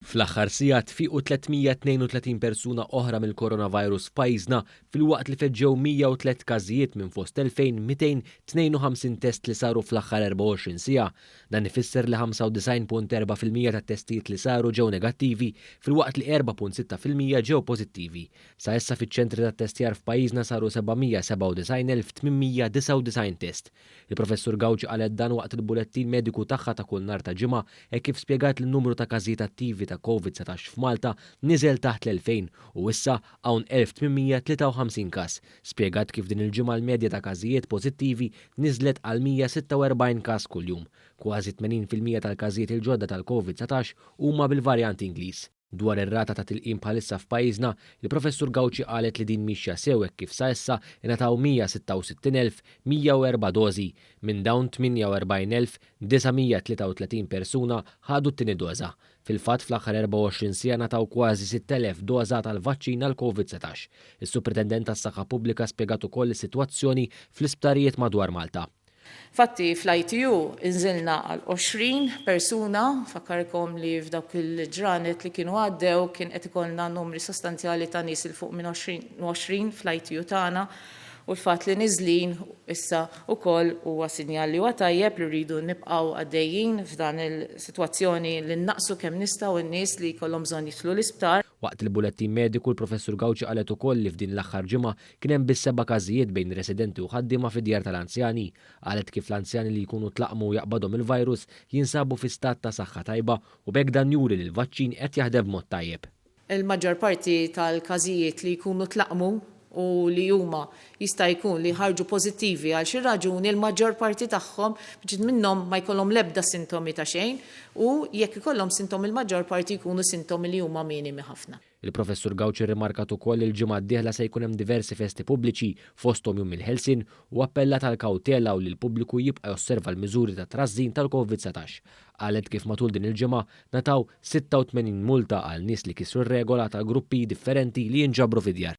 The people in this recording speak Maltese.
Fl-aħħar sigħat fiequ 332 persuna oħra mill-coronavirus f'pajjiżna filwaqt li feġġew 103 każijiet minn fost 2252 test li saru fl-aħħar 24 siegħa. Dan ifisser li 95.4% tat-testijiet li saru ġew negattivi filwaqt li 4.6% ġew pożittivi. Sa issa fiċ-ċentri tat-testjar f'pajjiżna saru 797,899 test. Il-Professur Gauci qalet dan waqt il-bulettin mediku tagħha ta' kull nhar ta' Ġimgħa hekk kif spjegat li n-numru ta' każijiet attivi ta' Covid-19 f'Malta niżel taħt l-2000 u issa hawn 1853 każ. Spjegat kif din il-ġimgħa l-medja ta' każijiet pożittivi niżlet għal 146 każ kuljum. Kważi 80% tal-każijiet il-ġodda tal-Covid-19 huma bil-varjant Ingliż. Dwar ir-rata ta' tilqim bħalissa f'pajjiżna, il-Professur Gauci qalet li din mixja sew hekk kif sa issa ingħataw 166,104 dożi. Minn dawn 48,933 persuna ħadu t-tieni doża. Fil-fatt fl-aħħar 24 siegħa ngħataw kważi 6,000 doża tal-vaċċin għall-Covid-19. Is-Supretendent tas-Saħħa Pubblika spjegat ukoll is-sitwazzjoni fl-isptarijiet madwar Malta. Fatti fl-ITU inżilna għal 20 persuna, fakkarkom li f'dawk il-ġranet li kienu għaddew kien qed ikollna numri sostanzjali ta' nies 'il fuq minn 20 fl-ITU tagħna u l-fatt li niżlin issa wkoll huwa sinjal li huwa tajjeb li rridu nibqgħu għaddejjin f'dan il-sitwazzjoni li nnaqqsu kemm nistgħu n-nies li jkollhom bżonn jidħlu l-isptar. Waqt il-bulettin mediku l-Professur Gauci qalet ukoll li f'din l-aħħar ġimgħa Kien hemm biss seba' każijiet bejn residenti u ħaddiema fi djar tal-anzjani. Qalet kif l-anzjani li jkunu tlaqqmu u jaqbadhom il-virus jinsabu fi stat ta' saħħa tajba u b'hekk dan juri li l-vaċċin qed jaħdem b'mod tajjeb. Il-maġġor parti tal-każijiet li jkunu tlaqqmu u li huma jista' jkun li ħarġu pożittivi għal xi raġuni, il-maġġor parti tagħhom, ftit minnhom ma jkollhom l-ebda sintomi ta' xejn u jekk ikollhom sintomi l-maġġor parti jkunu sintomi li huma minimi ħafna. Il-Professur Gauci rrimarkat ukoll li l-ġimgħa d-dieħla se jkun hemm diversi festi pubbliċi, fosthom Jum il-Ħelsien, u appellat għall-kawtela u li l-pubbliku jibqa' josserva l-miżuri ta' trażżin tal-Covid 19. Qalet kif matul din il-ġimgħa ngħataw 86 multa għal nies li kisru r-regola ta' gruppi differenti li jinġabru fi djar.